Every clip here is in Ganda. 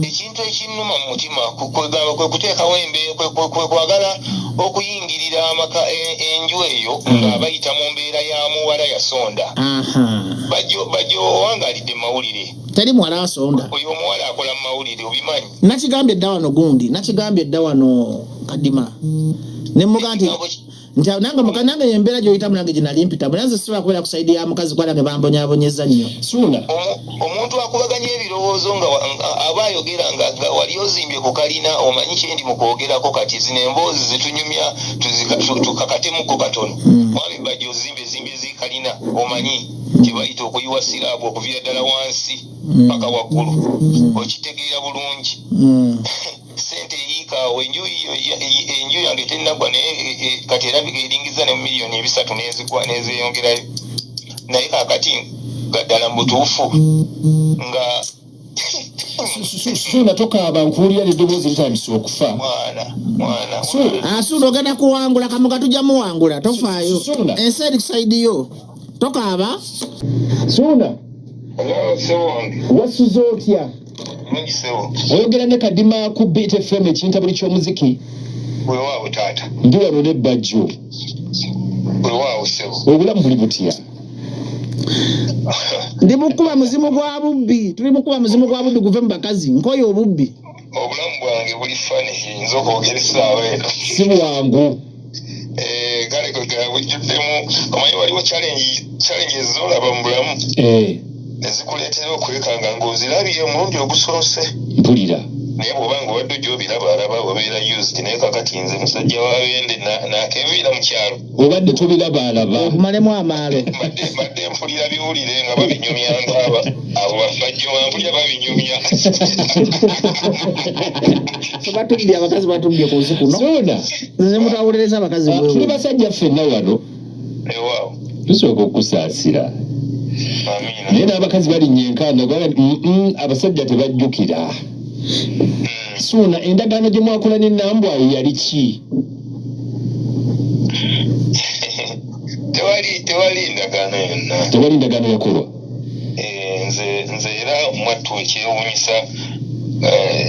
Ekintu ekinnuma mu mutima kwegamba kwe kuteekawo embeera, kwe kwagala okuyingirira amaka enju eyo nga bayita mu mbeera ya muwala yasonda. Bajjo, Bajjo owangaalidde mu mawulire. Teri muwala asonda. Oyo omuwala akola mu mawulire, obimanyi. Nakigambye dda wano gundi, nakigambye dda wano Kadima. Ne muga nti nti nange muka nange embeera gy'oyitamu nange gye nali mpitamu, naye nze sisobola kubeera ku sayidi ya mukazi kuba nange bambonyaabonyezza nnyo. Suuna. Omuntu akubaganya ebirowoozo nga aba ayogera nga wali ozimbye ku kalina, omanyi kye ndi mu kwogerako kati. Zino emboozi zetunyumya tukakatemuko katono. Mwami Bajjo, ozimba ezimbye zikalina, omanyi kye bayita okuyiwa siraabu okuviira ddala wansi paka waggulu, okitegeera bulungi. Sente eyiika awo, enju enju yange tennagwa, naye kati erabika eringiza ne 3 miliyoni n'ezigwa n'ezeeyongerayo. Naye kaakati nga ddala mu butuufu nga Suuna, tokaaba, nkuwulira n'eddoboozi litandise okufa. Mwana, mwana. Suuna. Ah, Suuna, ogenda kuwangula. Kamuga tujja muwangula, tofaayo. Suuna. Ensi eri ku side yo, tokaaba. Suuna. Hello, ssebo wange. Wasuze otya? Bulungi, ssebo. Oyogera ne Kadima ku Beat FM, ekintabuli ky'omuziki. Weewaawo, taata. Ndi wano ne Bajjo. Weewaawo, ssebo. Obulamu buli butya? Ndi mukuba muzimu gwa bubbi, tuli mukuba muzimu gwa bubbi guve mu bakazi, nkoye obubbi. Obulamu bwange buli funny, yinza okwogera essaawa eno. Si bwangu. Eh, kale kwegera bujjuddemu, omanyi waliwo challenges zolaba mu bulamu nezikuleetera okwekanga ng'ozirabye omulundi ogusoose. Mpulira. Naye bw'oba nga obadde ojja obiraba alaba, obeera used. Naye kakati nze musajja wa bende nakeviira mu kyalo. Obadde tobirabaalaba. Okumalemu amaalo. Mbadde mpulira biwulire nga babinyumya, nkaaba abo bafajjo mpulira babinyumya. Fe batubbye, abakazi batubbye ku nsi kuno. Suuna. Nze mutawuliriza abakazi. Ah, tuli bwewe. Basajja ffenna wano Ewaawo. tusooka okusaasira. Amiina. Naye n'abakazi balinnya enkanda gaba nti, abasajja tebajjukira." Suuna, endagaano gye mwakola ne Nambwayo yali ki? Tewali ndagaano yonna. Tewali ndagaano yakolwa? Eh, nze era mwattu ekyewuunyisa,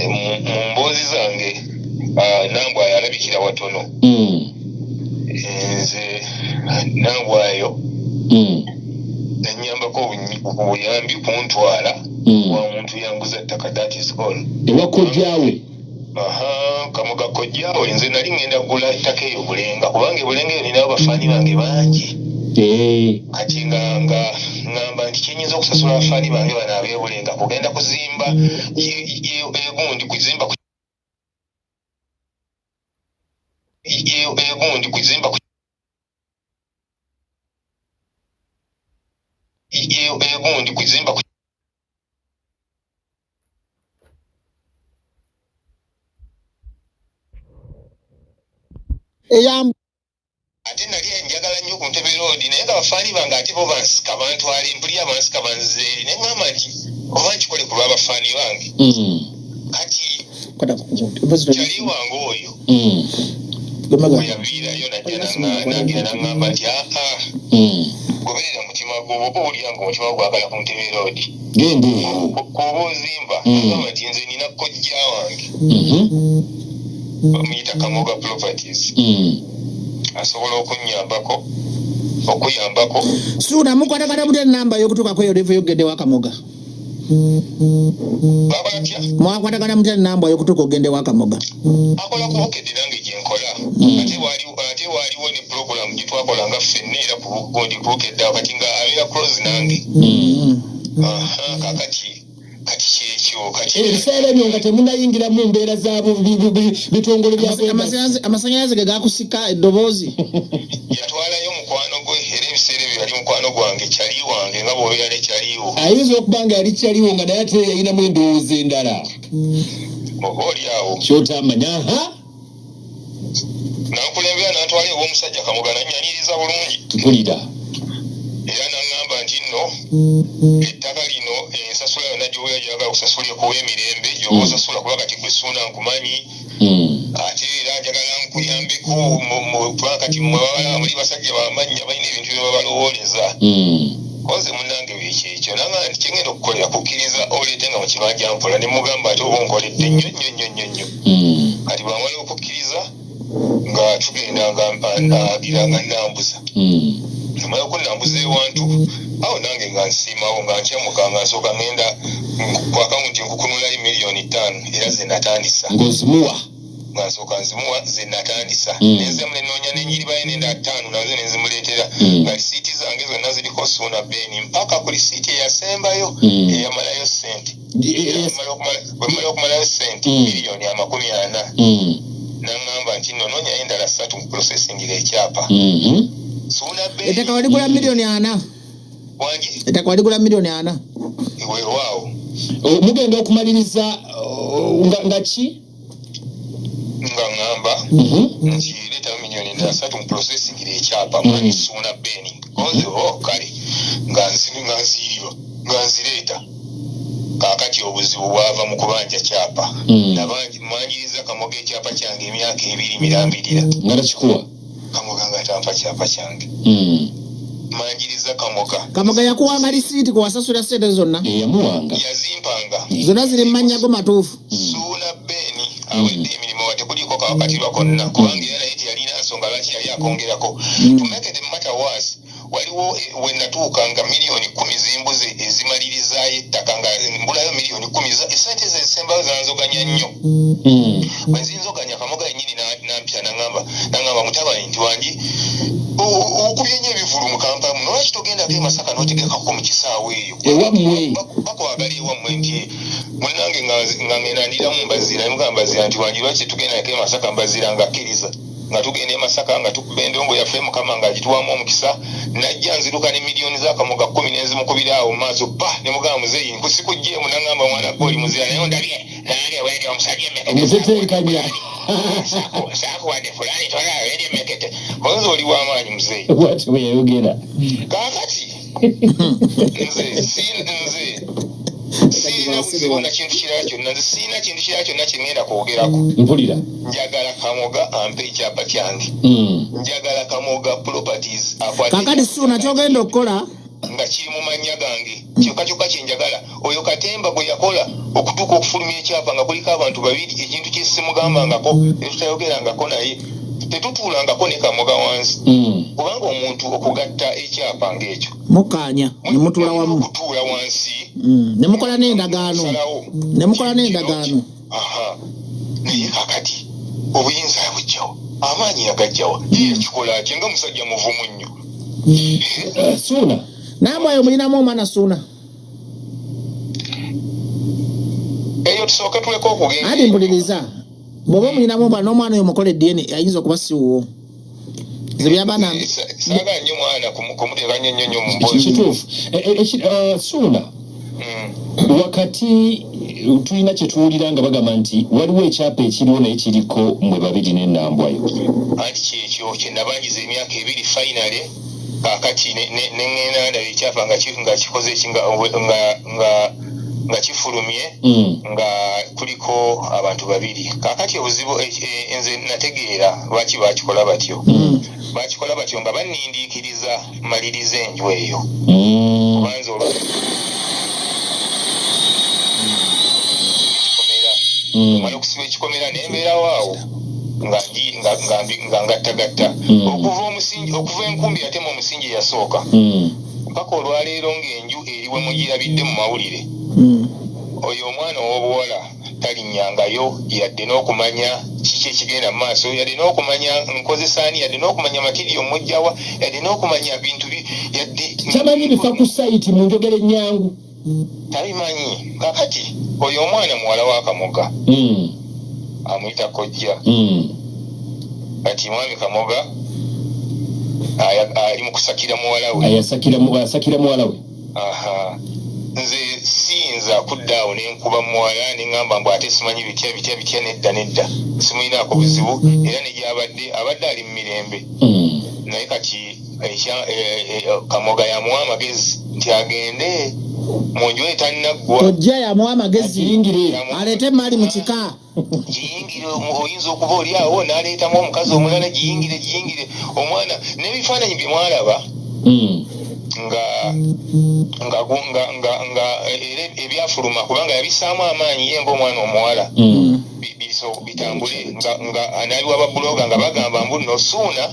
mu mboozi zange, ah, Nambwayo alabikira watono. Eh, nze Nambwayo nanyambako obuyambi kuntwala wa muntu yanguza ttaka, that is all. Ewa kojjaawe? Aha, Kamuga kojjaawe. Nze nali ngenda kugula ettaka eyo Bulenga, kubanga ebulenga eyo ninayo bafaani bange bangi. Kati nga ngamba nti kyenyinza okusasula abafaani bange bano ab'ebulenga kugenda kuzimba egundi kuzimba egundi kuzimba egundi kuzimba Eyamba. Ate nali njagala nnyo ku Ntebe Road, naye nga bafaani bange ate bo bansika bantwala, empulira bansika banziza eri, ne ŋŋamba nti oba nkikole ku lw'abafaani bange. Kati kyali wange oyo bwe yaviirayo najja nagenda naŋŋamba nti, "Aa, goberera mutima gwo, bwoba owulira nga omutima gwagala ku Ntebe Road, Genda eyo." Kuba ozimba. Agamba nti nze nina kojja wange bamuyita Kamoga Properties, asobola okunnyambako okuyambako. Suuna, mukwatagana mutya enamba y'okutuukako eyo level y'okugenda ewa Kamoga? Bakola tya? Mwakwatagana mutya enamba y'okutuuka okugenda ewa Kamoga? Akola ku Bukedde, nange gyenkola. Ate waaliwo ne pulogulaamu gye twakola nga ffenna era ku gundi ku Bukedde awo, kati nga abeera close nange. Aha, kakati kati kyekyo kati. Ebiseera ebyo nga temunayingira mu mbeera za bitongole bya Amasanyalaze ge gakusika eddoboozi. Yatwalayo mukwano gwe, era ebiseera ebyo yali mukwano gwange, kyali wange nga bw'obeera ne kyaliwo. Ayinza okuba nga yali kyaliwo nga naye ate yayinamu endowooza endala. Oba oli awo. Kyotamanya ha. Nankulembera nantwala ew'omusajja Kamoga, nannyaniriza bulungi. Mpulira. Era naŋŋamba nti nno ettaka lino ensasula yonna gy'obeera gyagala okusasula ekuwa emirembe gy'oba osasula, kuba kati gwe Suuna nkumanyi. Ate era njagala nkuyambeko kuba kati mmwe babalaba muli basajja bamannya, balina ebintu bye babalowooleza. Koze munnange. Kyekyo nanga nti kyengenda okukolera kukkiriza oleete nga mu kibanja mpola, ne mugamba ate oba onkoledde nnyo nnyo nnyo nnyo nnyo. Kati bwamala okukkiriza nga tugenda nga agira nga nambuza. Namala okunambuza ewantu awo, nange nga nsiimawo, nga nkyamuka, nga nsooka ngenda ku akawunti nkukunulayo 5 million era ze natandisa. Ng'ozimuwa? Nga nsooka nzimuwa ze natandisa. Nenzemu nenoonya nenjiribayo nenda ttaano nazo nenzimuleetera. Nga risiiti zange zonna ziriko Suuna Beni mpaka ku risiiti eyasembayo. Eyamalayo sente. Bwemala okumalayo sente, 40 million, naŋŋamba nti nno noonyayo endala ssatu mu processingira ekyapa. Suuna Beni. Ettaka waligula 40 million? Wangi? Ettaka waligula 40 million? Weewaawo. Oh, mugenda okumaliriza, oh, nga ki? Nga ŋŋamba nti leetayo miliyoni endala ssatu mu processingira ekyapa, mwami Suuna Beni onze. O kale, nga nziiriba nga nzireeta. Kaakati obuzibu bwava mu kubanja kyapa. Manjiriza Kamoga ekyapa kyange emyaka 2 mirambirira. Nga takikuwa? Kamoga nga tampa kyapa kyange. Manjiriza Kamoga. Kamoga yakuwanga risiiti kwewasasula sente zonna? Eyamuwanga. Yazimpanga. Zonna ziri mu mannya go matuufu? Suuna Beni awedde emirimu wa tekuliiko kawakatirwa konna, kubanga era naye teyalina nsonga lwaki yali akongerako. To make the matter worse, waliwo we natuuka nga 10 million zimbuze ezimalirizaayo ettaka, nga mbulayo 10 million. Esente ezo ezisembayo zanzoganya nnyo. Bwe nzinzoganya, Kamoga yennyini nampita naŋŋamba, "Mutabani," nti, "wangi, okubye nnyo ebivulu mu Kampala muno, lwaki togendako e Masaka n'otegekako mu kisaawe eyo?" Ewammwe. Bakwagala ewammwe. Nti munnange, nga ngenda ndiramu Mbazira, nemugamba Mbazira nti, "Wangi, lwaki tetugendako e Masaka?" Mbazira nga akkiriza, nga tugenda e Masaka, nga tukuba endongo yaffe, Mukama nga agituwamu omukisa. Najja nziruka ne miliyoni z'Akamoga 10 nenzimukubira awo mu maaso pa, ne mugamba, "Muzeeyi, nkusikugjeemu." Naŋŋamba, "Mwana gwe oli muzira, naye ondabye nange wendi omusajja emmekete." Omutetenkanya. Saakuwadde fulani, tolaba wendi emmekete konze oli w'amaanyi, muzeeyi. Bwati bwe yayogera. Kaakati nze sirina buzibu na kintu kirala kyonna. Nze sirina kintu kirala kyonna kyeŋŋenda kwogerako. Mpulira. Njagala Kamoga ampe ekyapa kyange. Njagala Kamoga Properties akwate. Kakati Suuna, kyogenda okukola, nga kiri mu mannya gange kyokka kyokka kyenjagala. Oyo katemba gwe yakola okutuuka okufulumya ekyapa nga kuliko abantu babiri, ekintu kyesimugambangako, tetutayogerangako naye, tetutuulangako ne Kamoga wansi. Kubanga omuntu okugatta ekyapa ng'ekyo, mukkaanya ne mutuula wamu. Okutuula wansi. Ne mukola n'endagaano. Salawo. Ne mukola n'endagaano. Aha, naye kakati obuyinza yabugjawa? Amaanyi yagajjawa? Ye yakikola atya nga musajja muvumu nnyo? Suuna. Nambwayo mulinamu omwana, Suuna? Eyo tusooke tuleke okugenda. Anti mpuliriza, bw'oba omulinamu omwana, n'omwana oyo mukole DNA, ayinza okuba si wuwo. Nze byabaana. Saagala nnyo mwana kumuteeka nnyo nnyo nnyo mu mboozi. Kituufu. Suuna, wakati tulina kye tuwulira nga bagamba nti waliwo ekyapa ekiriwo naye kiriko mwe babiri n'Enambwayo. Anti kyekyo kye nabanjiza emyaka 2. Finally kaakati ne ŋŋenda ndaba ekyapa nga kikoze ki, nga kifulumye, nga kuliko abantu babiri. Kaakati obuzibu, nze nategeera lwaki bakikola batyo. Bakikola batyo nga bannindiikiriza maliriza enju eyo. Kubanza olwa ekikomera, mala okusiba ekikomera nembeerawo awo nga nga ngattagatta okuva omusingi, okuva enkumbi yatema omusingi eyasooka, mpaka olwaleero ng'enju eri we mugirabidde mu mawulire. Oyo omwana ow'obuwala talinnyangayo yadde n'okumanya kiki ekigenda mu maaso, yadde n'okumanya nkozesaani, yadde n'okumanya material mujjawa, yadde n'okumanya bintu yadde. Tamanyi bifa ku site mu njogera ennyangu. Tabimanyi. Kakati oyo omwana muwala wa Kamoga, amuyita kojja. Kati mwami Kamoga ali mu kusakira muwala we. Asakira muwala we. Aha, nze siyinza kudda awo nenkuba muwala neŋŋamba mbu ate simanyi bitya bitya bitya. Nedda, nedda, simulinaako buzibu, era ne gyabadde abadde ali mu mirembe. Naye kati Kamoga yamuwa amagezi nti agende mu nju etannaggwa. Kojja yamuwa amagezi. Agiyingire. Aleete emaali mu kika. Giyingire, oyinza okuba oli awo n'aleetamu omukazi omulala. Giyingire, giyingire omwana n'ebifaananyi bye mwalaba. Nga nga nga nga nga era ebyafuluma kubanga yabissaamu amaanyi ye ng'omwana omuwala bitambule nga nga anabiwa babuloga nga bagamba mbu nno Suuna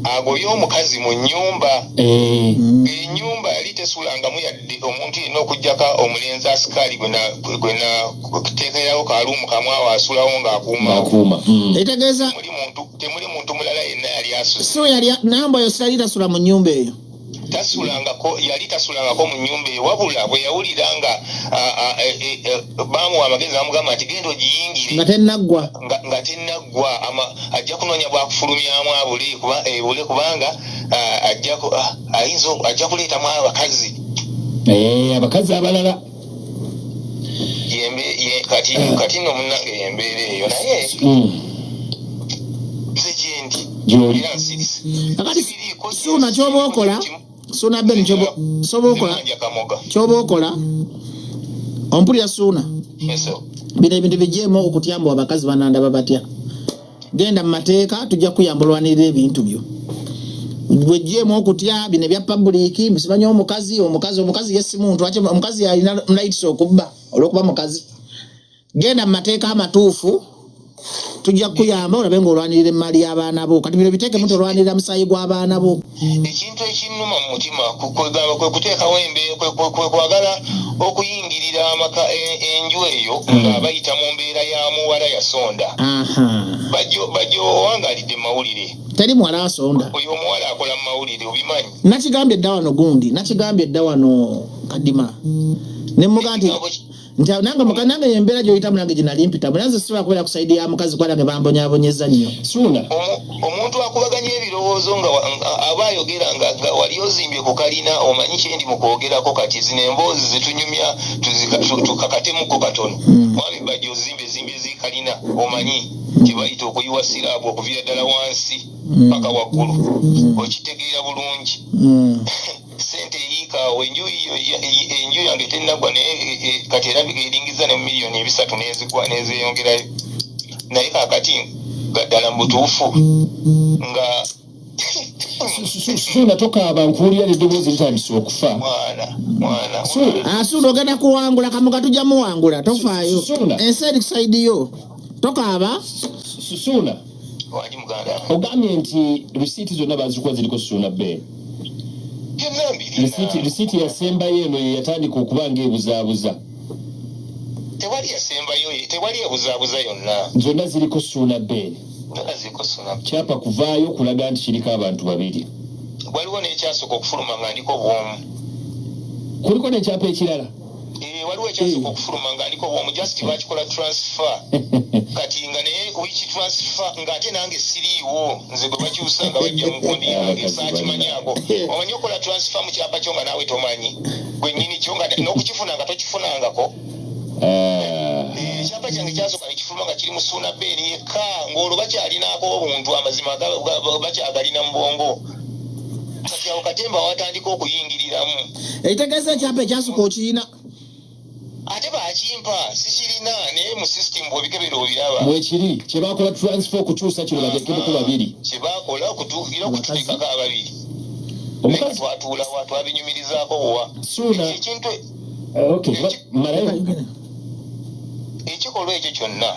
agobye omukazi mu nnyumba. Ennyumba yali tesulangamu yadde omuntu yenna okuggyako omulenzi asikaali gwe nateekerawo kaluumu kamu awo asulawo ng'akuumawo. Etegeeza temuli muntu mulala yenna yali asuze. So yali Nambwayo yali tasula mu nnyumba eyo. Tasulangako, yali tasulangako mu nnyumba eyo, wabula bwe yawulira nga baamuwa amagezi, bamugamba nti genda ogiyingire nga tennaggwa. Nga tennaggwa, ajja kunoonya bwakufulumyamu abule ebule kubanga ajja kuleetamu abakazi. Abakazi abalala. Kati nno munnange yembeera eyo, naye nze gyendi gy'oli. Era nsirise. Kakati Siriiko. Suuna, kyoba okola, Suuna Ben, kyoba okola Manja Kamoga. Kyoba okola, ompulira Suuna? Yes, sir. Bino ebintu bigyemu okutyamba abakazi banandaba batya. Genda mu mateeka, tujja kuyamba olwanirira ebintu byo. Bwejjeemu okutya bino ebya public, simanyi omukazi, omukazi, omukazi ye si muntu. Lwaki omukazi alina rights okubba olwokuba mukazi? Genda mu mateeka amatuufu, tujja kukuyamba olabe ng'olwanirira emaali y'abaana bo. Kati bino biteekemu, tolwanirira musaayi gw'abaana bo. Ekintu ekinnuma mu mutima kwegamba kwe kuteekawo kwe kwagala okuyingirira amaka enju eyo nga bayita mu mbeera ya muwala yasonda. Bajjo owangaalidde mu mawulire. Teri muwala asonda. Oyo omuwala akola mu mawulire, obimanyi. Nakigambye dda wano gundi, nakigambye dda wano Kadima, nemuga nti nti nange nange embeera gy'oyitamu nange gye nali mpitamu, era nze sisobola kubeera ku side ya mukazi kuba nange bambonyaabonyeza nnyo. Suuna. Omuntu akubaganya ebirowoozo nga aba ayogera nga wali ozimbye ku kalina, omanyi kyendi mu kwogerako. Kati zino emboozi zitunyumya tukakatemuko katono. Mwami Bajjo, ozimba ezimbi ezikalina, omanyi kyebayita okuyiwa slab okuviira ddala wansi paka waggulu, okitegeera bulungi. Sente eyiika awo, enju enju yange tennaggwa, naye kati erabika eringiza ne miliyoni 300 n'ezigwa n'ezeeyongerayo. Naye kaakati nga ddala mu butuufu nga Suuna, tokaaba, nkuwulira eddoboozi litandise okufa. Mwana, mwana. Suuna. Ah, Suuna, ogenda kuwangula. Kamuga tujja muwangula, tofaayo. Suuna. Ensi eri ku side yo, tokaaba. Suuna. Wangi muganda. Ogambye nti risiiti zonna bazikuwa ziriko Suuna Ben. Byonna mbirina. Risiiti yasembayo eno ye yatandika okuba ng'ebuzaabuza. Tewali yasembayo, tewali ebuzaabuza yonna. Zonna ziriko Suuna Ben. Zonna ziriko Suuna. Kyapa kuvaayo kulaga nti kiriko abantu babiri. Waliwo n'ekyasooka okufuluma nga ndiko bwomu. Kuliko n'ekyapa ekirala? Eh, waliwo ekyasooka okufuluma nga ndiko bwomu, just bakikola transfer kati nga naye which transfer ng'ate nange siriiwo, nze gwe bakyusa nga bajja mu gundi yange. Abakazi. Saakimanyako. Omanyi okola transfer mu kyapa kyo nga naawe tomanyi gwe nnyini kyo, nga n'okukifuna nga tokifunangako. Ah. Eh, ekyapa kyange kyasooka nekifuluma nga kiri mu Suuna Ben yekka, ng'olwo bakyalinaako obuntu, amazima bakyagalina mu bwongo. Kati awo katemba watandika okuyingiriramu. Ekitegeeza ekyapa ekyasooka okiyina? Ate bakimpa sikirina, naye mu system bw'obikebera obiraba. Mwekiri kyebakola transfer okukyusa kino bateekebeko babiri. Kyebakola okutuukira okututeekako ababiri. Omukazi. Twatuulawa, twabinyumirizaako wa? Suuna. Ekintu Okay, malayo. Ekikolwa ekyo kyonna,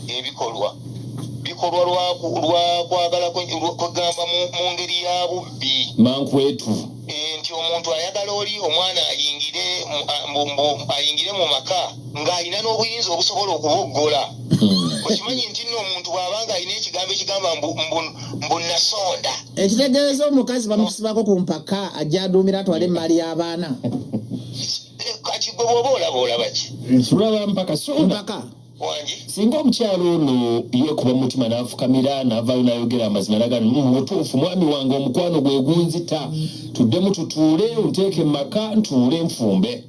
ebikolwa bikolwa lwa kwagala kwegamba mu ngeri ya bubbi. Mankwetu. Eh, nti omuntu ayagala oli omwana ayingire ayingire mu maka ng'alina n'obuyinza obusobola okuboggola. Okimanyi nti nno omuntu bw'abanga alina ekigambo ekigamba mbu nasonda. Ekitegeeza omukazi bamukusibako ku mpaka, ajja aduumira atwale emaali y'abaana. Eh, kati gwe bw'oba olaba, olaba ki? Tulaba mpaka, Suuna. Mpaka. Wangi. Singa omukyalo ono yeekuba mu mutima n'afukamira n'avaayo n'ayogera amazima naga, "Mu butuufu mwami wange omukwano gwe gunzita, tuddemu tutuule, onteeke mu maka ntuule nfumbe."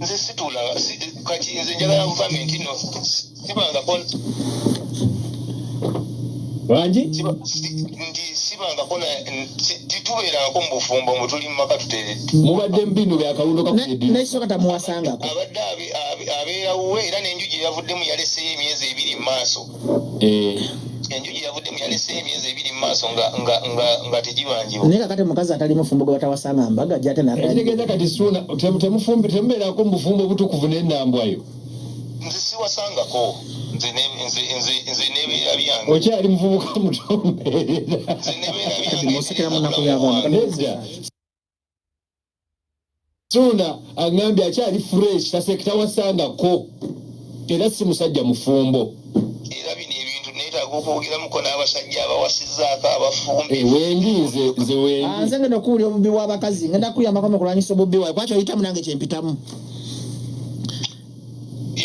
Nze situula kati nze njagala nkugambe nti no sibangako. Wangi. Nti sibangako titubeerangako mu bufumbo mbu tuli mu maka tuteredde. Mubadde mu bino byakawundo kakubye. N'ekisooka tamuwasangako. Abadde abeera wuwe, era n'enju gye yavuddemu yaleseyo emyezi 2 mu maaso. Eh, Enju gye yavuddemu yalese emyezi 2 mu maaso nga tegibanjibwa. Naye kakati omukazi atali mufumbo gwe batawasanga mbaga ajja ate Ekitegeeza kati Suuna temufumbi temubeerako mu bufumbo obutukuvu n'ennambwayo. Nze siwasangako, nze nebeera byange. Okyali muvubuka muto mbeerera. Nze nebeera byange. Musekera munaku y'abaana. Nedda. Suuna aŋŋambye akyali fresh tawasangako era si musajja mufumbo. Era bino ebintu neetaaga okwogeramuko n'abasajja abawasizzaako abafumbi. Wendi nze wendi. Nze ngenda okuwulira obubbi bw'abakazi, ngenda kuyambako mu kulwanyisa obubbi bwawe, kuba kyoyitamu nange kyempitamu.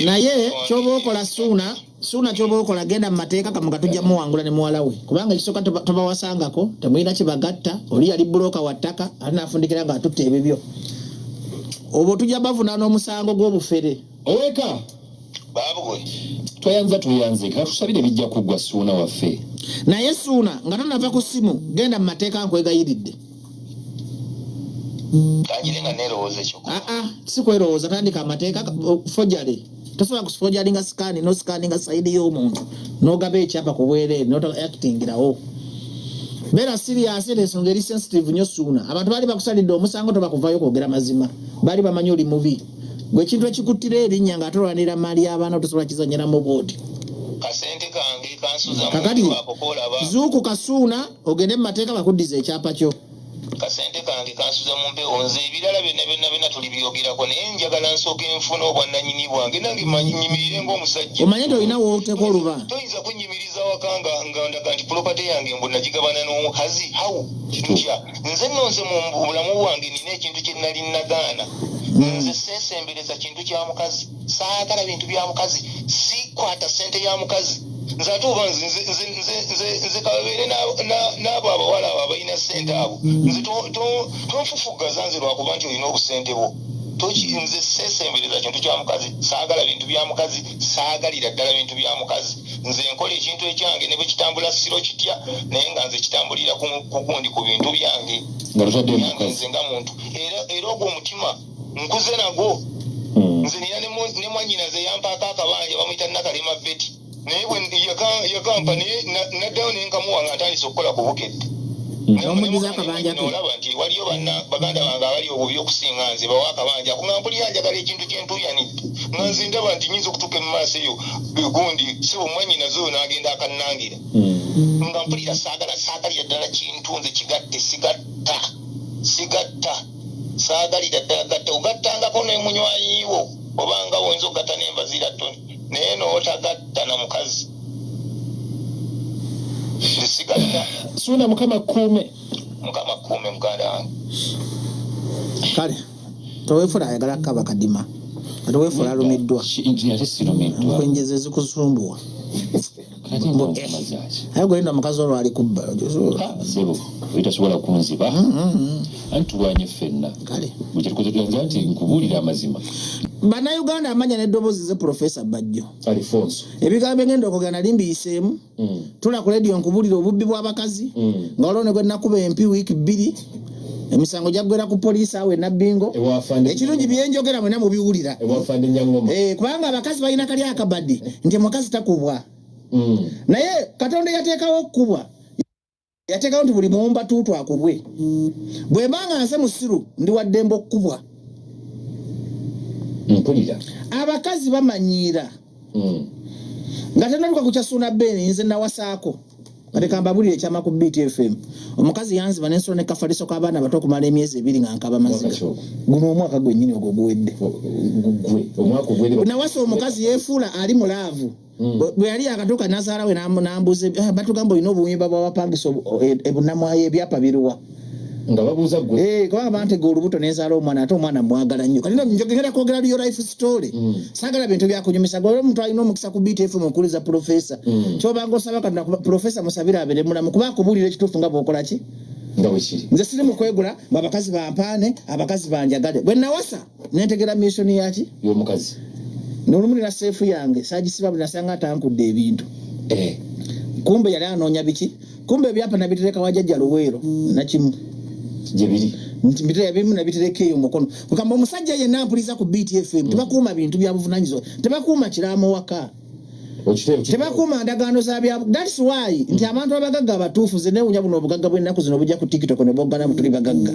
Naye kyoba okola Suuna, Suuna kyoba okola genda mu mateeka kamuga tujja muwangula ne muwala we, kubanga ekisooka tobawasangako, temulina kibagatta, oli yali bulooka wa ttaka ate n'afundikira ng'atutte ebibyo. Obwo tujja bavunaana omusango gw'obufere. Oweka Baabugwe. Tweyanza tweyanze katusabire bijja kuggwa Suuna waffe. Naye Suuna nga tonava ku ssimu genda mu mateeka nkwegayiridde. Kangire nga neerowooza ekyo. Aa, si kwerowooza, tandika amateeka forgery. Tosobola kuforgeryinga scan n'oscanninga side y'omuntu n'ogaba ekyapa ku bwereere n'otoactingirawo. Beera serious, era ensonga eri sensitive nnyo Suuna. Abantu baali bakusalidde omusango tobakuvayo kwogera mazima. Baali bamanyi oli mubi. Gwe ekintu ekikuttira erinnya ng'ate olwanirira maali y'abaana tosobola kizannyiramu bw'oti. Kasente kange kansuza Kakati muntu ako koolaba. Zuukuka Suuna ogende mu mateeka bakuddize ekyapa kyo. Kasente kange kansuza mu mpewo, nze ebirala byonna byonna byonna tulibyogerako, naye njagala nsooke nfune obwannannyini bwange nange nyimirire ng'omusajja. Omanye nti olina w'oteeka oluba. Toyinza kunnyimiriza waka nga ndaga nti property yange mbu nagigabana n'omukazi. How? Ntya? Nze nno nze mu bulamu bwange nina ekintu kye nali nagaana. Nze seesembereza kintu kya mukazi, saagala bintu bya mukazi, sikwata ssente ya mukazi. Nze ate oba nze kababeere n'abo abawala abo abalina ssente abo, nze tonfufuggaza nze lwakuba nti olina obusente bwo. Nze seesembereza kintu kya mukazi, saagala bintu bya mukazi, saagalira ddala bintu bya mukazi. Nze nkola ekintu ekyange ne bwe kitambula siro kitya, naye nga nze kitambulira ku gundi ku bintu byange. Nga totadde Byange mukazi. nze nga muntu. Era ogwo omutima nkuze nagwo. Nze nina ne mwannyinaze yampaako akabanja bamuyita Nakalema Betty. Naye bwe yakampa naye naddayo ne nkamuwa nga ntandise okukola ku Bukedde. N'omuddiza akabanja ke. Olaba nti waliyo baganda bange abali obubi okusinga nze bawa akabanja ako nga mpulira njagala ekintu kye ntuuyanidde. Nga nze ndaba nti nnyinza okutuuka mu maaso eyo gundi ssebo mwannyinaze oyo n'agenda akannangira. Nga mpulira saagalira ddala kintu nze kigatte, sigatta, sigatta. Saagalira ddala gatta. Ogattangako ne munywanyi wo oba nga oyinza okugatta n'enva zira ttoni, naye n'otagatta na mukazi. Nze sigatta. Suuna Mukama kkuume. Mukama kkuume muganda wange. Kale toweefula ayagala kukaba kadima, toweefula alumiddwa. Nti ate sirumiddwa. Nkwenjeza ezikusumbuwa. Kati nga nkumaze ki? Aye gwe linda omukazi olwo ali kubba. Ssebo, oli tasobola kunziba. Anti tulwanye ffenna. Kale. Bwe kyetukoze tuyanza nti nkubuulira amazima. Bannayuganda amanya n'eddoboozi ze Professor Bajjo. Alfonso. Ebigambo engenda okwogera nali mbiyiseemu. Tula ku leediyo nkubuulira obubbi bw'abakazi. Nga waliwo ne gwe nakuba empi wiiki 2. Emisango gyaggwera ku poliisi awo e Nabbingo. Ekirungi bye njogera mwenna mubiwulira. Ewafande Nyangoma. Kubanga abakazi balina kali akabadde nti omukazi takubwa. Naye Katonda yateekawo okukubwa. Yateekawo nti buli muwumba tuutu akubwe. Bwe mba nga nze musiru ndi wa ddembe okukubwa. Mpulira. Abakazi bamanyiira. Nga tennatuuka ku kya Suuna Ben nze nawasaako. Kati kambabulire ekyama ku Beat FM. Omukazi yanziba ne nsula ne kafaliso k'abaana abato okumala emyezi 2 nga nkaba maziga. Mwaka ki ogwo? Guno omwaka gwennyini ogwo oguwedde. Gwe, omwaka oguwedde. Nawasa omukazi yeefuula ali mu laavu. Bwe yali akatuuka nazaala we n'ambuuza batugamba olina obuwimba bw'abapangisa ebunnamwayo ebyapa biruwa? Nga babuuza ggwe. Kubanga bantega olubuto ne nzaala omwana ate omwana mwagala nnyo. Kati ngenda kwogera real life story. Saagala bintu byakunyumisa. Gwe omuntu alina omukisa ku Beat FM okuwuliza professor. Ky'obanga osaba Katonda kuba professor musabire abeere mulamu kuba akubuulira ekituufu nga bw'okola ki? Nga bwe kiri. Nze siri mu kwegula mbu abakazi bampaane, abakazi banjagale. Bwe nawasa ne ntegeera mission yaki? Y'omukazi. N'olumu nina seefu yange saagisiba buli nasanga atankudde ebintu. Kumbe yali anoonya biki? Kumbe ebyapa nabitereka wa jjajja Luweero nakimu. Gye biri. Nti mbitereka ebimu nabitereka eyo mukono. Kugamba omusajja yenna ampuliza ku Beat FM, tebakuuma bintu bya buvunaanyizibwa, tebakuuma kiraamo waka. Tebakuuma ndagaano za bya. That's why nti abantu abagagga abatuufu, ze newunya buno obugagga bw'ennaku zino bujja ku TikTok ne boggana butuli bagagga.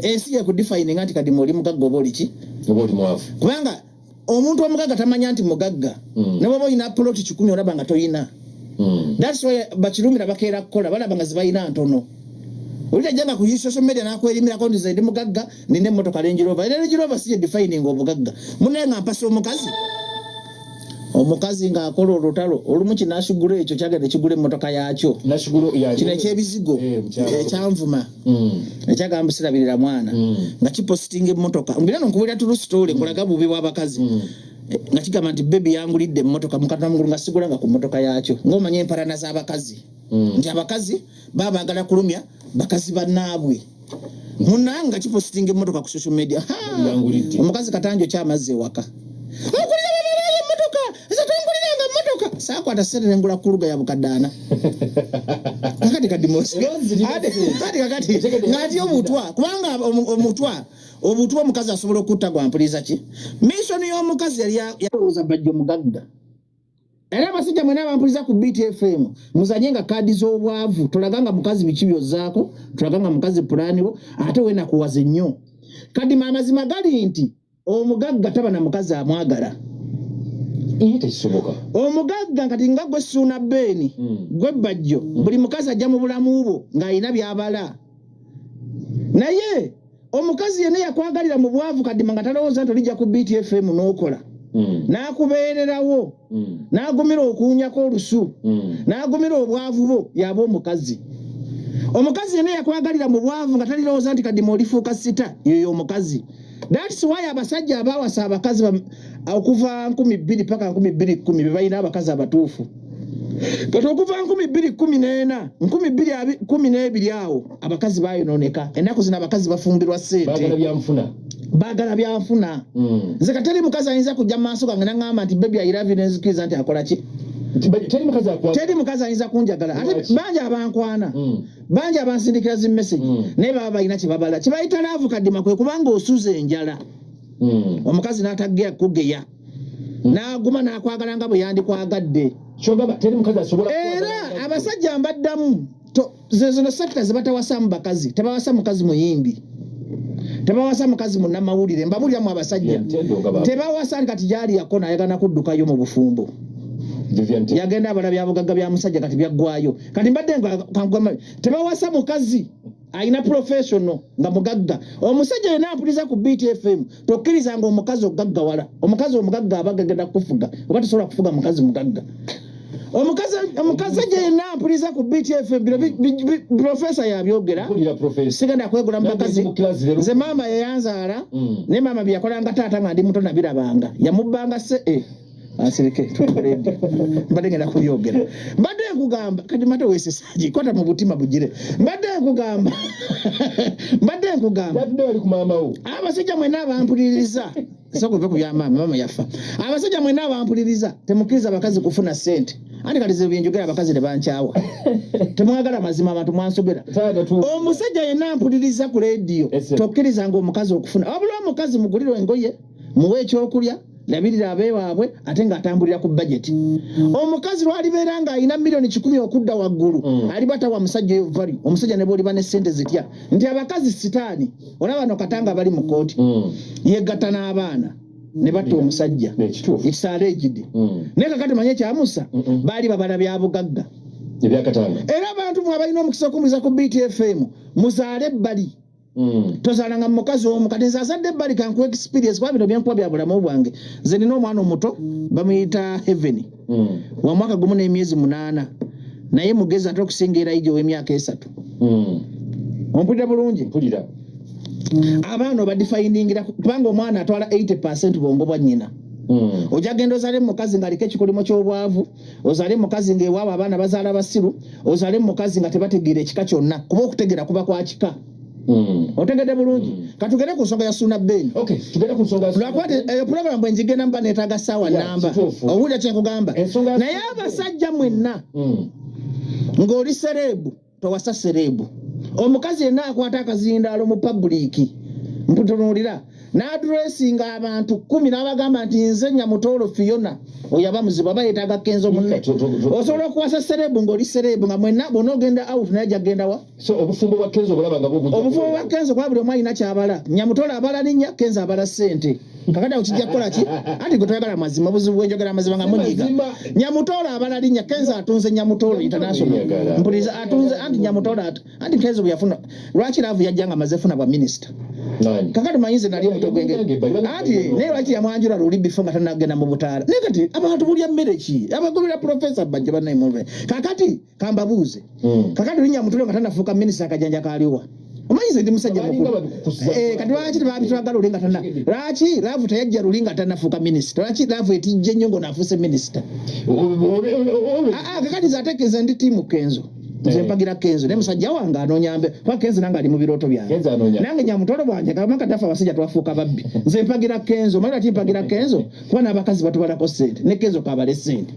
Ensi yekudefininga nti kadi oli mugagga oba oli ki? Oba oli mwavu. Kubanga omuntu omugagga tamanya nti mugagga. Ne bw'oba olina poloti 100, olaba nga toyina. That's why bakirumira bakeera kukola, balaba nga zibalina ntono. Oli tajjanga ku social media nakwerimirako nti ze ndi mugagga, nina emmotoka Range Rover. Era Range Rover si ye defining obugagga. Munaye nga mpasa omukazi, omukazi ng'akola olutalo olumu, kinasugula ekyo kyagenda kigula emmotoka yaakyo. Nakigulu ya. Kino ekyebizigo. Eh, mukyalo. Ekyanvuma, ekyagamba sirabirira mwana, nga kipositinga emmotoka mbira no nkubulira true story, nkulaga bubi bw'abakazi. Nga kigamba nti baby yangulidde emmotoka, mukatona mugulu nga sigulanga ku mmotoka yaakyo, ng'omanya empalana z'abakazi, nti abakazi baba baagala kulumya bakazi bannaabwe. Munange nga kipositinga emmotoka ku social media. Ha! Yangulidde. Omukazi katanjo kyamazzi ewaka, ogulira babalayo emmotoka, nze tonguliranga mmotoka. Saakwata sente nengula kuluga ya bukaddaana. Kakati kadimosi. Era nzirina sente. Kati kakati ng'atya obutwa, kubanga omutwa, obutwa omukazi asobola okutta. Gwampuliza ki? Mission y'omukazi yali yalowooza Bajjo mugagga. Era abasajja mwena abampuliza ku BTFM, muzanye nga kaadi z'obwavu. Tolaga nga mukazi biki byozzaako, tolaga nga mukazi pulaaniwo, ate wenakuwaze nnyo. Kadima, amazima gali nti omugagga taba na mukazi amwagala. Iye, tekisoboka. Omugagga kati nga gwe Suuna Beeni, gwe Bajjo, buli mukazi ajja mu bulamu bwo ng'alina byabala, naye omukazi yenna yakwagalira mu bwavu, kadima, nga talowooza nti olijja ku BTFM n'okola, n'akubeererawo, n'agumira okuwunyako olusu, n'agumira obwavu bwo, yaba omukazi. Omukazi yenna yakwagalira mu bwavu nga talirowooza nti kadima olifuuka sita, yoyo omukazi. That's why abasajja abawasa abakazi okuva 2000 paka 2010 be balina abakazi abatuufu. Kati okuva 2014, 2012 awo abakazi bayonooneka. Ennaku zino abakazi bafumbirwa Baagala ssente. Byanfuna. Baagala byanfuna. Nze kateri mukazi ayinza kujja mu maaso gange naŋŋamba nti baby, I love you, nenzikiriza nti akola ki. Teri mukazi akwagala. Teri mukazi ayinza kunjagala ate. Lwaki? Bangi abankwana, bangi abansindikira zi message, naye baba balina kyebabala kyebayita love. Kadima, kwe kubanga osuza enjala, omukazi n'ataggeya kugeya, n'aguma n'akwagala nga bwe yandikwagadde. Kyogamba teri mukazi asobola Era abasajja mbaddamu, ze zino sector zebatawasaamu bakazi. Tebawasa mukazi muyimbi, tebawasa mukazi munnamawulire. Mbabuliramu abasajja, Tendo nga ba- tebawasa. Kati gyali yakona ayagala kuddukayo mu bufumbo. Vivian Tendo. Yagenda abala byabugagga bya musajja, kati byaggwayo. Kati mbadde kankugamba, tebawasa mukazi alina professional nga mugagga. Omusajja yenna ampuliza ku BTFM, tokkiriza nga omukazi ogaggawala. Omukazi omugagga aba gagenda kukufuga, oba tosobola kufuga mukazi mugagga. Omukazi, omusajja yenna ampuliza ku BTFM, bino profesa yabyogera. Mpulira professor. Sigenda kwegula mu Nange bakazi. ndi mu class leero. Nze maama yeyanzaala, naye maama byeyakolanga taata nga ndi muto nabirabanga, yamubbanga se asirike tukuledi. Mbadde ngenda kubyogera, mbadde nkugamba kati mate weesesagi kwata mu butima bugire. Mbadde nkugamba, mbadde nkugamba. Yatudde wali ku maama wo. Abasajja mwenna abampuliriza, sooka ove ku bya maama, maama yafa. Abasajja mwenna abampuliriza, temukkiriza abakazi kufuna ssente. Anti kati ze byenjogera abakazi ne bankyawa. Temwagala mazima, abantu mwansobera. Taata tu. Omusajja yenna ampuliriza ku leediyo, Ese. tokkirizanga omukazi okufuna. Wabula omukazi mugulire engoye, muwe ekyokulya, labirira abeewaabwe, ate ng'atambulira ku bajeti. Omukazi lwalibeera ng'alina miliyoni 100 okudda waggulu, aliba tawa musajja eyo value. Omusajja ne bwoliba ne ssente zitya, nti abakazi sitaani. Olaba no Katanga bali mu kooti, yegatta n'abaana ne batta omusajja. Ekituufu. It's alleged. Naye kakati manye ekyamusa, baali babala bya bugagga. Ebyakatanga. Era abantu mwe abalina omukisa okumuliza ku BTFM, muzaale ebbali. Tozaalanga mu mukazi omu. Kati nze azadde ebbali, kankuwa experience, kuba bino byenkuba bya bulamu bwange. Nze nina omwana omuto bamuyita Heaven, wa mwaka 1 n'emyezi 8, naye mugezi ate okusinga Erayija ow'emyaka 3. Ompulira bulungi? Mpulira. Abaana obadefiningira kubanga omwana atwala 80 bwongo bwa nnyina. Ojja genda ozaale mukazi ng'aliko ekikolimo ky'obwavu, ozaale mukazi ng'ewaabwe abaana bazaala basiru, ozaale mukazi nga tebategeera ekika kyonna, kuba okutegeera kuba kwa kika. Otegedde bulungi? Katugende ku nsonga ya Suuna Ben. Okay, tugende ku nsonga. Lwakuba eyo puroguramu bwe njigenda mba neetaaga ssaawa namba. Kituufu. Owulira kyenkugamba? Ensonga ya- Naye abasajja mwenna, ng'oli celeb, towasa celeb. Omukazi yenna akwata akazindaalo mu public, mputunuulira. N'addressinga abantu 10 n'abagamba nti nze Nyamutoolo Fiona. Oyo aba muzibu, aba yeetaaga Kenzo munne. Osobola okuwasa celeb ng'oli celeb nga mwenna bwona ogenda out, naye ajja kugenda wa? So obufumbo bwa Kenzo obulaba nga bwo Obufumbo bwa Kenzo, kuba buli omu alina kyabala. Nyamutoolo abala linnya, Kenzo abala ssente. Kakati awo kijja kukola ki? Anti gwe toyagala mazima. Obuzibu bwenjogera amazima nga munyiga. Mazima. Nyamutoolo abala linnya, Kenzo atunze Nyamutoolo international. Njagala. Mpuliriza, atunze anti Nyamutoolo anti Kenzo bwe yafuna, lwaki love yajja nga amaze funa bwa minisita? Nani? Kakati manyize nali omuto gwenge anti naye lwaki yamwanjula luli before nga tanagenda mu butaala? Naye kati abantu bulya mmere ki abagobera Profesa Bajja bannaye? Kakati kambabuuze. Kakati linnya Mutoolo nga tanafuuka minisita, akajanja kaliwa? Omanyize ndi musajja Balinga mukulu. babikukusiza. Eh, kati lwaki tebabitwagala luli nga tana, lwaki love teyajja luli nga tanafuuka minisita? Lwaki love etijja ennyo ng'onaafuuse minisita? Ah, ah, kakati nze ate nze ndi team Kenzo, nze mpagira Kenzo naye musajja wange anoonya mbe, kuba Kenzo nange ali mu birooto byange. Kenzo anoonya. Nange Nyamutolo bwanje kama katafa abasajja twafuuka babbi. Nze mpagira Kenzo. Omanyi lwaki mpagira Kenzo? Kuba n'abakazi batubalako ssente, ne Kenzo kabale ssente.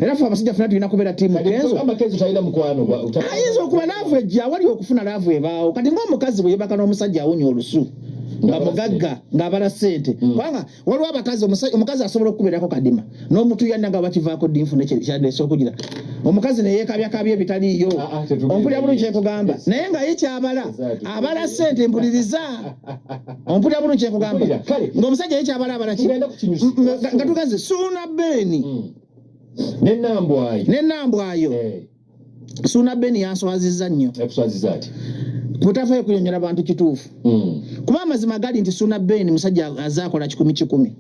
Era ffe abasajja fena tulina kubeera team Kenzo. Gamba Kenzo talina mukwano Ayinza okuba love ejja awali okufuna love ebaawo. Kati ng'omukazi bwe yebaka n'omusajja awunya olusu nga mugagga ng'abala ssente, kubanga waliwo abakazi, omukazi asobola okukubeerako kadima n'omutuyanna nga bakivaako ddi nfune kyandeese okugira omukazi neyekabyakabya ebitaliiyo. Ah, ah, tetugenda. Ompulira bulungi kyenkugamba? Naye nga ye kyabala abala ssente. Mpuliriza, ompulira bulungi kyenkugamba? Mpulira, kale. Ng'omusajja ye kyabala abala ki? Tugenda ku kinyusi. Nga tugaze Suuna Beeni Nenambwayo. Nenambwayo. Suuna Beeni yanswazizza nnyo. Yakuswaziza ati? Butafaayo kunyonyola bantu kituufu, kuba amazima gali nti Suuna Beeni musajja aze akola kikumi kikumi,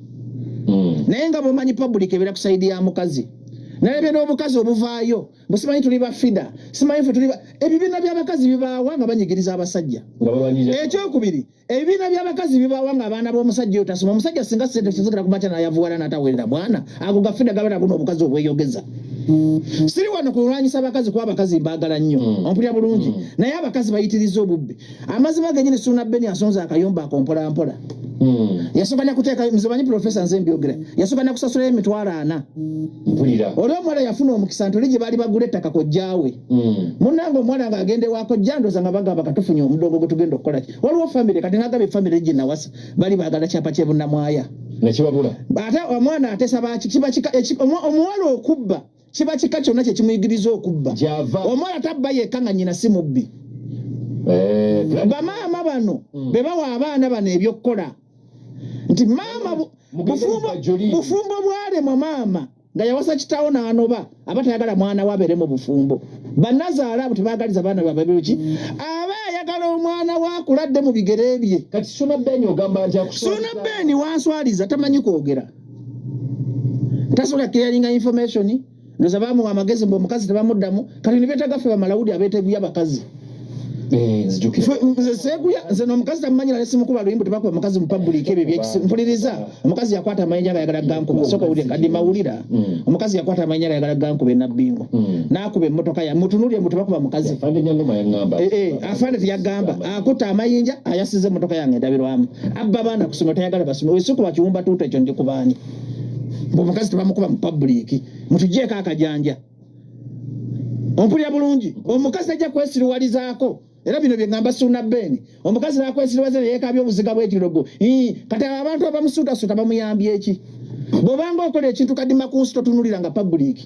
naye nga bwomanyi public ebeera ku side ya mukazi. Nalabye n'obukazi obuvaayo busimanyi tuli ba FIDA, simanyi fe tuli ba ebibiina by'abakazi bibaawa nga banyigiriza abasajja. Nga balwanyirira. Ekyokubiri, ebibiina by'abakazi bibaawa nga abaana b'omusajja oyo tasoma. Omusajja singa sente kizigera kumakya nayavuwala natawerera bwana, ago ga FIDA gabeera guno obukazi obweyogeza. Siri wano kulwanyisa abakazi, kuba abakazi mbaagala nnyo. Ompulira bulungi? Naye abakazi bayitiriza obubbi. Amazima genyini, Suuna Beni asonze akayumba ako mpolampola. Yasooka nakuteeka, nze manyi Profesa, nze mbyogera, yasooka nakusasulayo 400,000. Mpulira. Oli omuwala yafuna omukisa nti oli gye baali bagula ettaka kojjaawe. Munnange omuwala ng'agenda ewa kojja, ndooza nga bagamba katufunye omudongo gwe tugenda okukola ki. Waliwo famire kati nagaba efamire gye nawasa, bali baagala kyapa ky'ebunnamwaya. Nekibabula. Ate omwana atesa baki? Kiba kika omuwala okubba kiba kika kyonna kyekimuyigiriza okubba. Gyava. Omuwala tabba yekka nga nnyina si mubbi. Bamaama bano be bawa abaana bano ebyokukola nti maama Mugende Bajoli. Bufumbo bwalemwa, maama nga yawasa kitaawo n'anoba, aba tayagala mwana we abeere mu bufumbo. Bannazaala abo tebaagaliza baana babe ki, aba ayagala omwana we akuladde mu bigere bye. Kati Suna Beni ogamba nti Suuna Beni wanswaliza, tamanyi kwogera, tasobola clearinga information. Ndoza bamuwa amagezi mbu omukazi tebamuddamu. Kati nibeetaga ffe bamalawudi abeeteguya abakazi. Eh, nzijukira. Nze seeguya, nze n'omukazi tamumanyira nesimukuba luyimbu. Tebakuba mukazi mu public ebyo byekisi. Mpuliriza, omukazi yakwata amayinja nga ayagala gankuba. Soka owulire kadima, wulira. Omukazi yakwata amayinja nga ayagala gankuba enabbingo, n'akuba emmotoka ya mutunulye mbu tebakuba mukazi. Afande Nyangoma yaŋŋamba. Eh, eh, afande teyagamba, akutta amayinja, ayasiza emmotoka yange endabirwamu, abba abaana kusoma, tayagala basome. Wesikuba kiwumba tuuto ekyo ndi kubaani mbu omukazi tebamukuba mu public. Mutugyeko akajanja. Ompulira bulungi? Omukazi tajja kwesiruwalizaako. Era bino byeŋŋamba Suuna Beeni, omukazi nakwesiriwaza neyekabya obuziga bw'ekirogo. Ii, kati abo abantu abamusuutasuuta bamuyambye eki? Bw'obanga okola ekintu kadima ku nsi, totunulira nga public,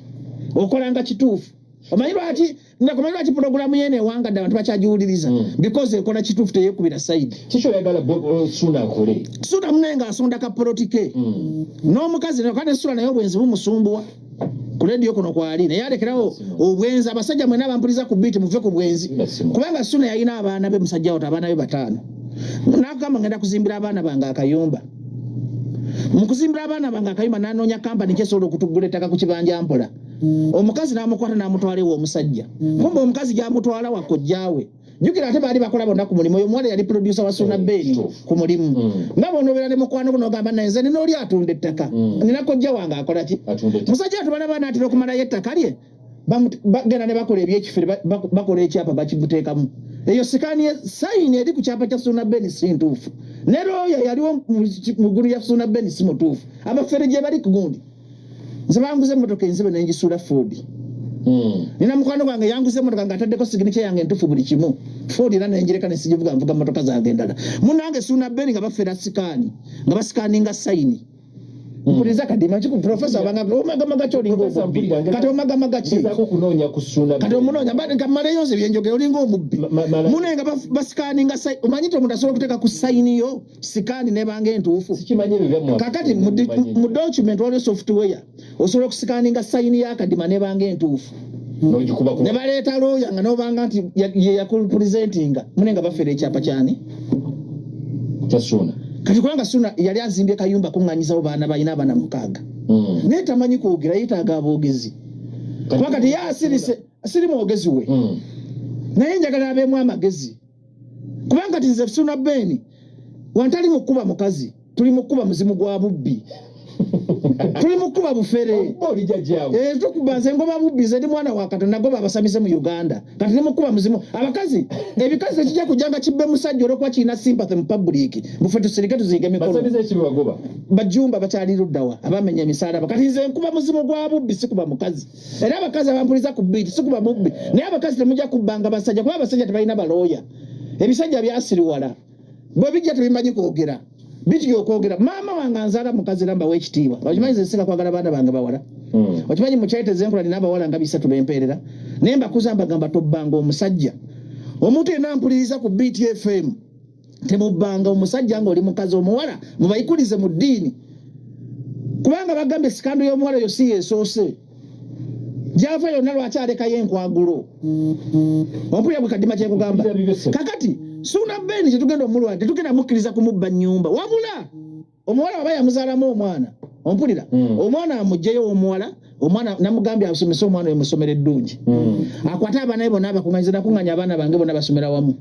okolanga kituufu. Omanyi lwaki? Nakumanyi lwaki pulogulaamu yene ewangadde abantu bakyagiwuliriza? Because ekola kituufu, teyekubira side. Kiki oyagala Suna akole? Suna munaye ng'asonda ka plot ke n'omukazi kandi Sula naye obwenzi bumusumbuwa. Ku rediyo kuno kwali naye alekerawo obwenzi. Abasajja mwena abampuliza ku biiti, muve ku bwenzi. Ndasimu. Kubanga Suna yalina abaana be, musajja woto abaana be bataano, nakugamba ngenda kuzimbira abaana bange akayumba. Mu kuzimbira abaana bange akayumba, nanoonya kampani kyesobola okutugula ettaka ku kibanja mpola. Omukazi n'amukwata n'amutwala ewa omusajja. Kumbe omukazi gyamutwala wa kojjaawe. Jjukira ate baali bakola bonna ku mulimu. Oyo omuwala yali producer wa Suna Beni kituufu. ku mulimu. Nga bw'onobeera ne mukwano gwo n'ogamba naye nze nina oli atunda ettaka, nina kojja wange akola ki. Atunda ettaka. Musajja atubalaba anaatera okumalayo ettaka lye, bagenda ne bakola ebyekifere, bakola ekyapa bakimuteekamu. Eyo scan sign eri ku kyapa kya Suna Beni si ntuufu, ne looya yaliwo mu ggulu ya Suna Beni si mutuufu. Abafere gye bali ku gundi. Nze banguza emmotoka enzibe nengisuula Ford. Nina mukwano gwange yanguze emotoka nga ataddeko signature yange entufu buli kimu. Ford era nenjireka nesigivuga, nvuga motoka zange endala. Munange Suuna Ben nga bafera scan, nga basikaninga sign. Mpuliriza Kadima nki professor abanga omagamaga ki, olinga Professor, omubbi. mpulira, Kati omagamaga ki? Ngezaako kunoonya ku Suuna. Kati omunoonya kamaleyo nze byenjogera, olinga omubbi. Mune nga basikaninga omanyi nti omuntu asobola okuteeka ku sign yo scan nebanga entuufu. Sikimanyi ebyo byammwe. Kakati mu document waliwo software osobola okusikaninga sign y'Akadima nebanga entuufu. N'ogikuba ku Ne baleeta looya nga nobanga nti ye yakupresentinga, mune nga bafera ekyapa kyani? Kya Suuna. Kati kubanga Suna yali azimbye kayumba kuŋŋanyizawo baana, balina abaana 6, naye tamanyi kwogera, yeetaaga aboogezi. Kuba kati ye asirise, siri mwogezi we, naye njagala abeemu amagezi, kubanga kati nze Suna Ben wantali mukuba mukazi, tuli mukuba muzimu gwa bubbi, tuli mukuba bufere. Okuba oli jjajjaawe. Eh, tukuba nze ngoba bubbi, nze ndi mwana wa Katonda, nagoba abasamize mu Uganda. Kati nimukuba muzimu abakazi, ebikazi tekijja kujja nga kibbe musajja olwokuba kirina sympathy mu public, bufe tusirike tuziige emikono. Basamize ekibi bagoba. Bajumba bakyali luddawa abamenya emisalaba? Kati nze nkuba muzimu gwa bubbi, sikuba mukazi. Era abakazi abampuliza ku biiti, sikuba mubbi, naye abakazi temujja kubbanga basajja, kuba abasajja tebalina balooya. Ebisajja byasiriwala, bwe bijja tebimanyi kwogera, bitya okwogera. Maama wange anzaala mukazi, era mbawa ekitiibwa. Okimanyi nze nsinga kwagala baana bange bawala. Okimanyi mu charity zenkola nina abawala nga 300 bempeerera, naye mbakuza, mbagamba tobbanga omusajja. Omuntu yenna mpuliriza ku BTFM, temubbanga omusajja ng'oli mukazi. Omuwala mubayikulize mu ddiini, kubanga bagambye scandal y'omuwala oyo si yeesoose gyava yonna. Lwaki alekayo enkwagulo? Ompulira bwe Kadima kyekugamba? Mpulira bibese. Kakati Suuna Ben kyetugenda omulwa, tetugenda mukkiriza kumubba nnyumba, wabula omuwala waba yamuzaalamu omwana, ompulira? Omwana amugjeyo omuwala, omwana namugambye asomese omwana oyo musomero eddungi. Akwate abaana be bonna abakuŋŋanyiza, nakuŋŋanya abaana bange bonna basomera wamu.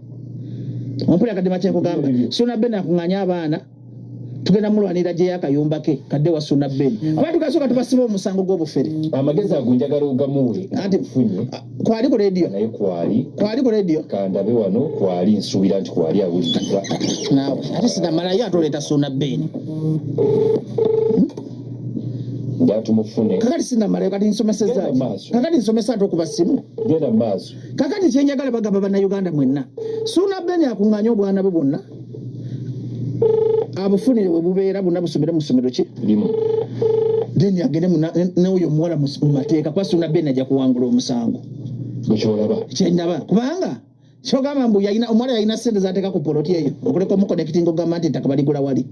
Ompulira Kadima kyenkugamba? Suuna Ben akuŋŋanya abaana, tugenda mulwanira gyeyo akayumba ke kadde wa Suuna Ben, kuba tugasooka tubasiba omusango gw'obufere. Amagezi ago njagala ogamuwe. Anti Funye. Kwali ku rediyo. Naye kwali. Kwali ku rediyo. Kandabe wano kwali, nsuubira nti kwali awuliriza. Naawe ate sinamalayo, ate oleeta Suuna Ben. Njala tumufune. Kakati sinamalayo, kati nsomeseza. Genda maaso. Kakati nsomesa ate okuba simu. Genda mu maaso. Kakati kyenjagala bagamba Bannayuganda mwenna, Suuna Ben akuŋŋaanye obwana bwe bwonna, abufunire we bubeera bwonna, busomere mu ssomero ki? Limu. Then agende n'oyo omuwala mu mateeka, kuba Suuna Ben ajja kuwangula omusango. Gwekyolaba. Kyendaba, kubanga kyogamba mbu yalina omuwala, yalina sente zateeka ku poloti eyo okuleka omuconnecting, ogamba nti ettaka baligula wali.